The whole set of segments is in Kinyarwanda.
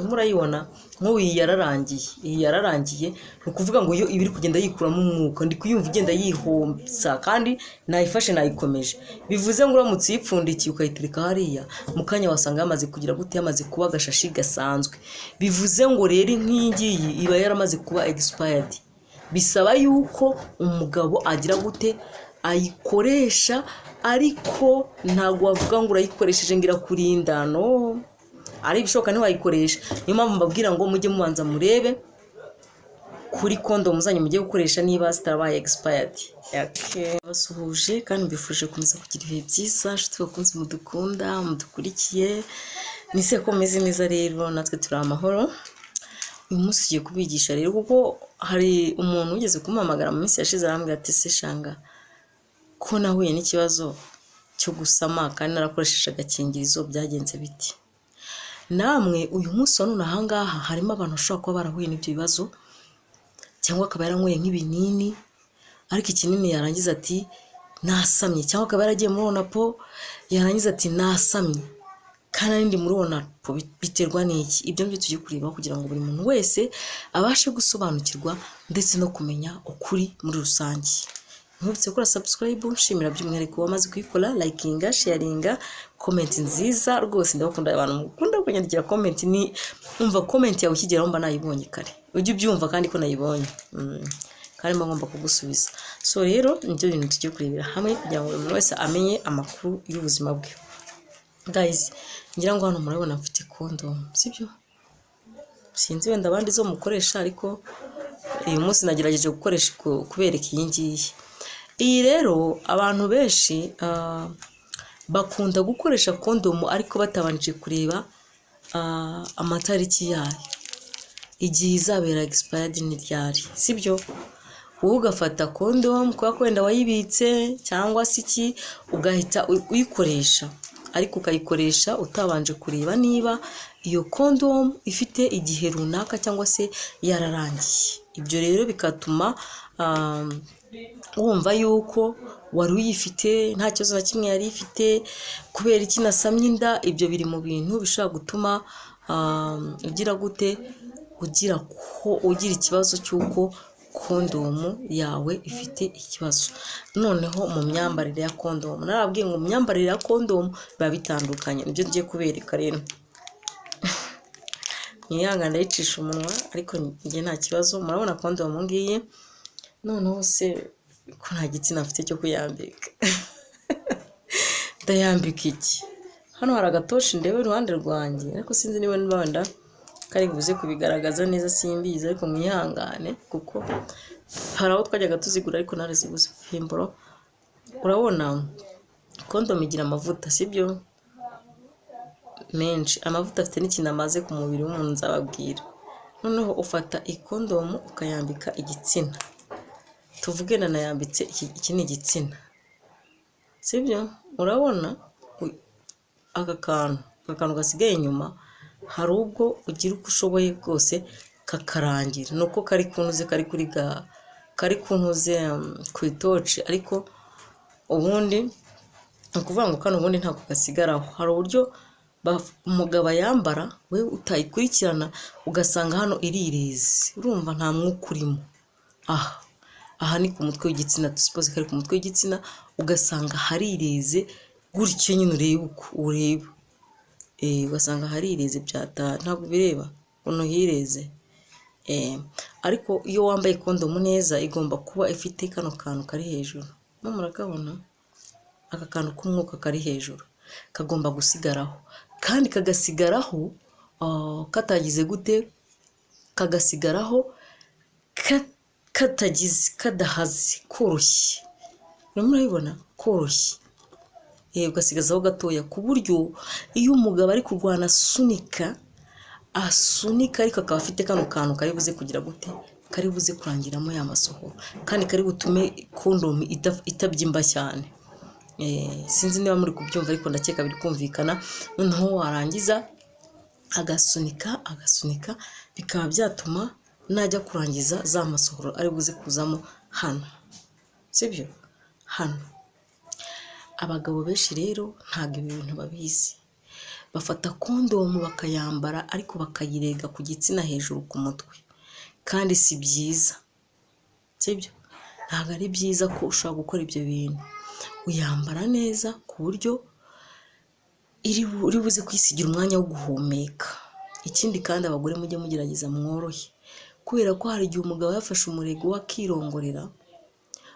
Urimo urayibona? Nk'ubu iyi yararangiye, iyi yararangiye. Ni ukuvuga ngo iyo iba iri kugenda yikuramo umwuka, ndi kuyumva igenda yihomsa kandi nayifashe, nayikomeje. Bivuze ngo uramutse uyipfundikiye ukayitereka hariya, mu kanya wasanga yamaze kugira gute? Yamaze kuba agashashi gasanzwe. Bivuze ngo rero nk'iyi ngiyi iba yaramaze kuba expired. Bisaba yuko umugabo agira gute? Ayikoresha, ariko ntabwo wavuga ngo urayikoresheje ngo irakurinda. No ari ibishoboka ntiwayikoresha. Niyo mpamvu mbabwira ngo mujye mubanza murebe kuri kondomu zanyu mugiye gukoresha niba zitarabaye expired. Basuhuje kandi mbifurije gukomeza kugira ibihe byiza, inshuti bakunze mudukunda, mudukurikiye. Nizere ko mumeze neza rero, natwe turi amahoro. Uyu munsi tugiye kubigisha rero, kuko hari umuntu wigeze kumpamagara mu minsi yashize, arambwira ati: "Se Shanga, ko nahuye n'ikibazo cyo gusama kandi narakoresheje agakingirizo, byagenze biti?" Namwe uyu munsi wa none ahangaha harimo abantu bashobora kuba barahuye n'ibyo bibazo, cyangwa akaba yaranyweye nk'ibinini, ariko ikinini yarangiza ati: "Nasamye", cyangwa akaba yaragiye muri onapo, yarangiza ati: "Nasamye kandi ndi muri onapo, biterwa n'iki?" Ibyo ngibyo tugiye kureba kugira ngo buri muntu wese abashe gusobanukirwa ndetse no kumenya ukuri muri rusange. Mwibutse gukora subscribe, nshimira by'umwihariko wamaze kuyikora, likinga, sharinga, comment nziza. Rwose ndabakunda abantu mukunda kunyandikira comment. Ni umva, comment yawe ukigeraho mba nayibonye kare, ujye ubyumva kandi ko nayibonye, kandi mba ngomba kugusubiza. So rero nibyo bintu tugiye kurebera hamwe kugira ngo buri muntu wese amenye amakuru y'ubuzima bwe. Guys, ngira ngo hano murabona mfite kondomu, sibyo? Sinzi wenda abandi zo mukoresha, ariko uyu munsi nagerageje gukoresha kubereka iyi ngiyi. Iyi rero abantu benshi bakunda gukoresha kondomu ariko batabanje kureba amatariki yayo, igihe izabera expired ni ryari, sibyo? Wowe ugafata kondomu kubera ko wenda wayibitse cyangwa se iki, ugahita uyikoresha, ariko ukayikoresha utabanje kureba niba iyo kondomu ifite igihe runaka cyangwa se yararangiye. Ibyo rero bigatuma wumva yuko wari uyifite nta kibazo na kimwe yari ifite, kubera iki nasamye inda? Ibyo biri mu bintu bishobora gutuma ugira gute? Ugira ko ugira ikibazo cy'uko kondomu yawe ifite ikibazo. Noneho mu myambarire ya kondomu, narababwiye ngo mu myambarire ya kondomu biba bitandukanye, nibyo ngiye kubereka rero. Mwihangane ndayicisha umunwa, ariko njye nta kibazo. Murabona kondomu ngiyi. Noneho se ko nta gitsina mfite cyo kuyambika, ndayambika iki? Hano hari agatoshi ndeba iruhande rwanjye, ariko sinzi niba wenda kari buze kubigaragaza neza, simbizi, ariko mwihangane kuko hari aho twajyaga tuzigura ariko naraziguze himboro. Urabona kondomu igira amavuta, sibyo? Menshi. Amavuta afite n'ikintu amaze ku mubiri w'umuntu, nzababwira. Noneho ufata ikondomu ukayambika igitsina. Tuvuge nanayambitse iki, iki ni igitsina, sibyo? Urabona aka kantu gasigaye inyuma, hari ubwo ugira uko ushoboye rwose kakarangira, ni uko kari kunuze, kari kuri ga, kari kunuze ku itoci, ariko ubundi ni ukuvuga ngo kano ubundi ntabwo gasigaraho. Hari uburyo umugabo ayambara, we utayikurikirana, ugasanga hano irireze, urumva nta mwuka urimo. Aha aha ni ku mutwe w'igitsina, dusuppose ko ari ku mutwe w'igitsina, ugasanga harireze gutyo nyine, ureba uko ureba, ugasanga harireze byata, ntabwo ubireba ukuntu hireze. Ariko iyo wambaye kondomu neza, igomba kuba ifite kano kantu kari hejuru. Mo murakabona, aka kantu k'umwuka kari hejuru kagomba gusigaraho, kandi kagasigaraho katagize gute? Kagasigaraho katagize, kadahaze, koroshye. Urimo urabibona, koroshye, ugasigazaho gatoya ku buryo iyo umugabo ari kurwana asunika, asunika, ariko akaba afite kano kantu kari buze kugira gute? Kari buze kurangiramo ya masohoro, kandi kari butume kondomu itabyimba cyane. Sinzi niba muri kubyumva, ariko ndakeka biri kumvikana. Noneho warangiza agasunika, agasunika, bikaba byatuma najya kurangiza za masohoro ari buze kuzamo hano, sibyo? Hano abagabo benshi rero ntabwo ibi bintu babizi. Bafata kondomu bakayambara, ariko bakayirega ku gitsina hejuru ku mutwe, kandi si byiza, sibyo? Ntabwo ari byiza ko ushobora gukora ibyo bintu. Uyambara neza ku buryo uri buze kwisigira umwanya wo guhumeka. Ikindi kandi, abagore mujye mugerageza mworohe, kubera ko hari igihe umugabo yafashe umurego we akirongorera,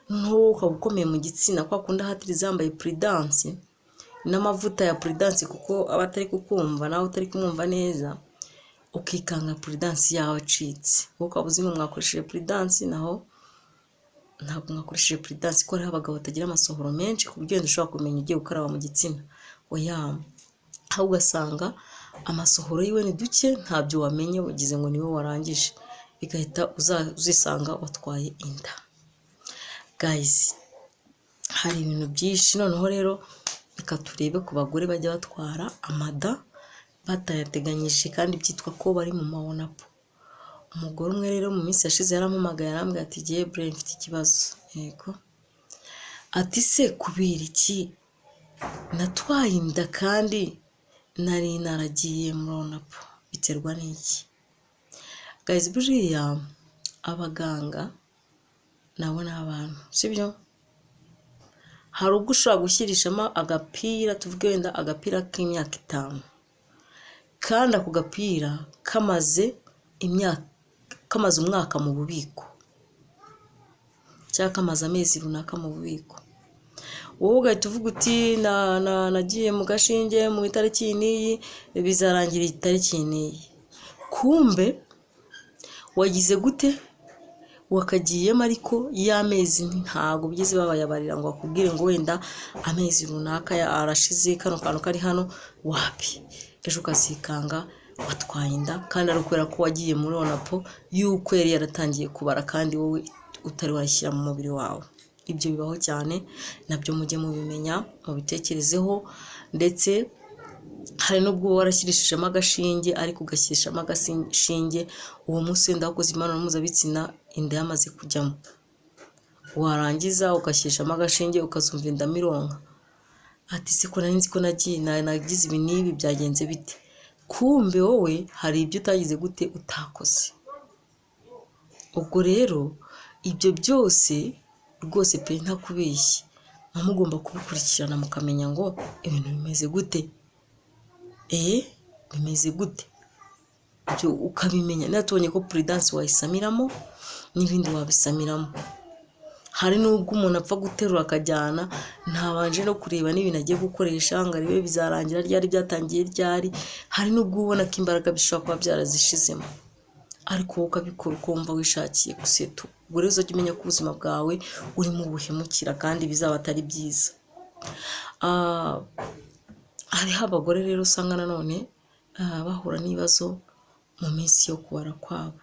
noneho wowe ukaba ukomeye mu gitsina, kwa kundi ahatiriza yambaye Prudence n'amavuta ya Prudence, kuko aba atari kukumva nawe utari kumwumva neza, ukikanga Prudence yawe acitse, wowe ukaba uzi ngo mwakoresheje Prudence, naho ntabwo mwakoresheje Prudence, kuko hariho abagabo batagira amasohoro menshi ku buryo wenda ushobora kumenya ugiye gukaraba mu gitsina. Oya, aho ugasanga amasohoro yiwe ni duke, ntabyo wamenye, wagize ngo niwe warangije, bigahita uzisanga watwaye inda. Guys, hari ibintu byinshi. Noneho rero reka turebe ku bagore bajya batwara amada batayateganyije kandi byitwa ko bari mu ma onapo. Umugore umwe rero mu minsi yashize yarampamagaye, arambwira ati: "Jye Bure, mfite ikibazo." Yego. Ati: "Se kubera iki natwaye inda kandi nari naragiye muri onapo? Biterwa n'iki?" Guys, buriya abaganga nabo ni abantu, sibyo? Hari ubwo ushobora gushyirishamo agapira, tuvuge wenda agapira k'imyaka 5, kandi ako gapira kamaze imyaka, kamaze umwaka mu bubiko, cyangwa kamaze amezi runaka mu bubiko, wowe ugahita uvuga uti: "Nagiye mu gashinge mu itariki iyi n'iyi, bizarangira iyi tariki iyi n'iyi." Kumbe wagize gute? Wakagiyemo, ariko y'amezi ntabwo bigeze babayabarira ngo bakubwire ngo wenda amezi runaka arashize, kano kantu kari hano wapi. Ejo ukazikanga watwaye inda, kandi ari ukubera ko wagiye muri onapo y'uko yari yaratangiye kubara kandi wowe utari wayishyira mu mubiri wawe. Ibyo bibaho cyane, nabyo mujye mubimenya, mubitekerezeho. Ndetse hari n'ubwo uba warashyirishijemo agashinge, ariko ugashyirishamo agashinge uwo munsi wenda wakoze imibonano mpuzabitsina inda yamaze kujyamo, warangiza ugashyirishamo agashinge, ukazumva inda mironka, ati: "Se ko nari nzi ko nagiye, nagize ibi n'ibi, byagenze bite?" Kumbe wowe hari ibyo utagize gute, utakoze. Ubwo rero ibyo byose rwose pe, ntakubeshye, muba mugomba kubikurikirana mukamenya ngo ibintu bimeze gute, bimeze gute, ibyo ukabimenya. Niba tubonye ko Prudence wayisamiramo, n'ibindi wabisamiramo. Hari n'ubwo umuntu apfa guterura akajyana, ntabanje no kureba n'ibintu agiye gukoresha ngo arebe bizarangira ryari, byatangiye ryari. Hari n'ubwo ubona ko imbaraga bishobora kuba byarazishizemo, ariko wowe ukabikora uko wumva wishakiye gusetu. Ubwo rero uzajya umenya ko ubuzima bwawe urimo ubuhemukira, kandi bizaba atari byiza. Hariho abagore rero usanga nanone bahura n'ibibazo mu minsi yo kubara kwabo.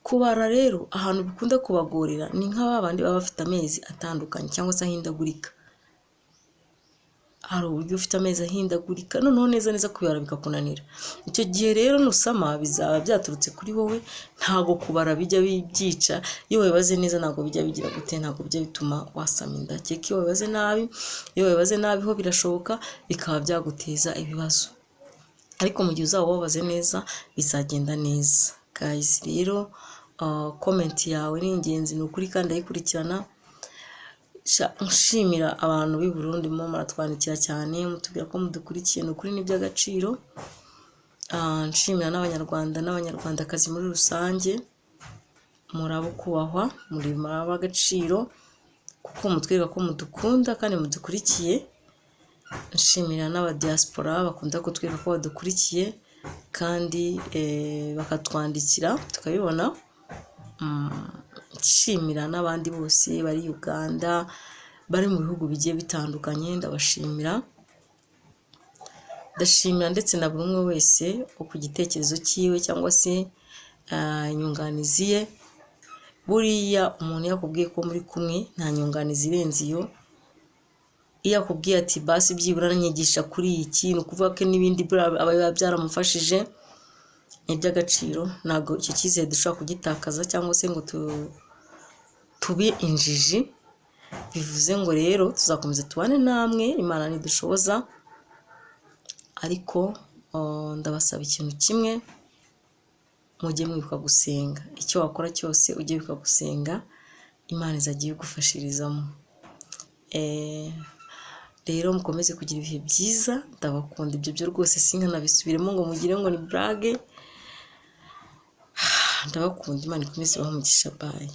Kubara rero, ahantu bikunda kubagorera ni nka ba bandi baba bafite amezi atandukanye cyangwa se ahindagurika. Hari uburyo ufite amezi ahindagurika, noneho neza neza kubara bikakunanira. Icyo gihe rero nusama bizaba byaturutse kuri wowe. Ntabwo kubara bijya byica iyo wabibaze neza, ntabwo bijya bigira gute, ntabwo bijya bituma wasama inda, kereka iyo wabibaze nabi. Iyo wabibaze nabi ho birashoboka bikaba byaguteza ibibazo, ariko mu gihe uzaba wabaze neza bizagenda neza. Guys, rero comment yawe ni ingenzi, ni ukuri, kandi ndayikurikirana. Nshimira abantu b'i Burundi mo muratwandikira cyane mutubwira ko mudukurikiye, ni ukuri ni iby'agaciro. Nshimira n'Abanyarwanda n'Abanyarwandakazi muri rusange, murabo kubahwa, muri ab'agaciro kuko mutwereka ko mudukunda kandi mudukurikiye. Nshimira n'abadiaspora bakunda kutwereka ko badukurikiye kandi bakatwandikira tukabibona. Nshimira n'abandi bose bari Uganda, bari mu bihugu bigiye bitandukanye, ndabashimira. Ndashimira ndetse na buri umwe wese ku gitekerezo cyiwe cyangwa se inyunganizi ye. Buriya umuntu iyo akubwiye ko muri kumwe, nta nyunganizi irenze iyo. Iyo akubwiye ati: "Basi byibura nyigisha kuri iki," ni ukuvuga ko n'ibindi aba biba byaramufashije, ni iby'agaciro. Ntabwo icyo cyizere dushobora kugitakaza cyangwa se ngo tube injiji. Bivuze ngo rero tuzakomeza tubane namwe, Imana nidushoboza. Ariko ndabasaba ikintu kimwe: mujye mwibuka gusenga. Icyo wakora cyose, ujye wibuka gusenga, Imana izajya ibigufashirizamo. Rero mukomeze kugira ibihe byiza, ndabakunda. Ibyo byo rwose sinkanabisubiremo ngo mugire ngo ni blague. Ndabakunda, Imana ikomeze ibahe umugisha. Bye.